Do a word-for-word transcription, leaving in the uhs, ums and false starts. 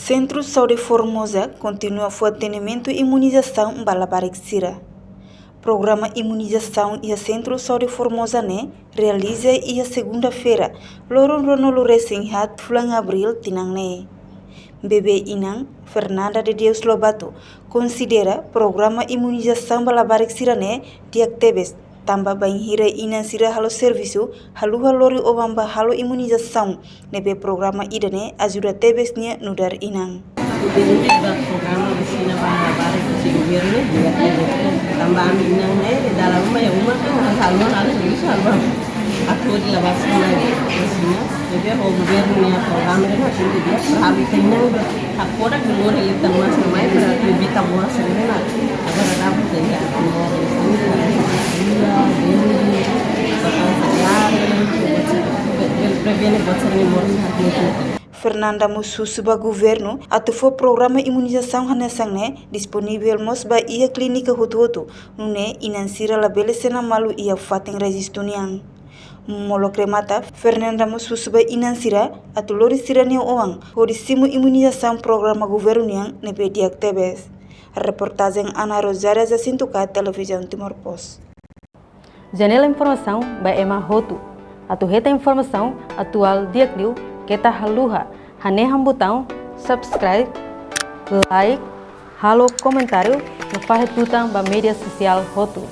Sentru Saúde Formosa kontinua fó atendimentu imunizasaun ba labarik sira. Programa imunizasaun iha Sentru Saúde Formosa ne'e realiza iha segunda-feira, loron ruanulu resin haat fulan Abríl tinan ne'e. Bebé inan, Fernanda de Deus Lobato, konsidera programa imunizasaun ba labarik sira ne'e di'ak tebes, tanba bainhira inan sira halo servisu, haluha lori oan ba halo imunizasaun, ne'ebé programa ida-ne'e ajuda tebes nia nu'udar inan. Depende ba programa vacina ba labarik husi governu, di'ak tebes. Tanba ami inan ne'e, dala ruma iha uma kan, haluha halo servisu, haluha ako'o la vacina, vacina. Ne'ebé ho governu nia programa ne'e, hati di'ak, para ami inan ne'e, hakfodak dulu, ita mós mai, para evita moras ne'e, agora dá para tentar moras, prevene buat sira-ne'e moras, hati. Fernanda mós husu ba governu atu fó programa imunizasaun hanesan ne'e disponivel mós ba iha klínika hotu-hotu, nune'e inan sira labele sena malu iha fatin rejistu nian. Molok remata, Fernanda mós husu ba inan sira atu lori sira-nia oan hodi simu imunizasaun programa governu nian ne'ebé di'ak tebes. Reportajen Ana Rosária Jacinto K, Televizaun Timor Post. Janela informasaun ba ema hotu. Atu hetan informasaun atuál di'ak liu, keta haluha hanehan butaun subscribe, like, halo komentáriu no fahe tutan ba média sosiál hotu.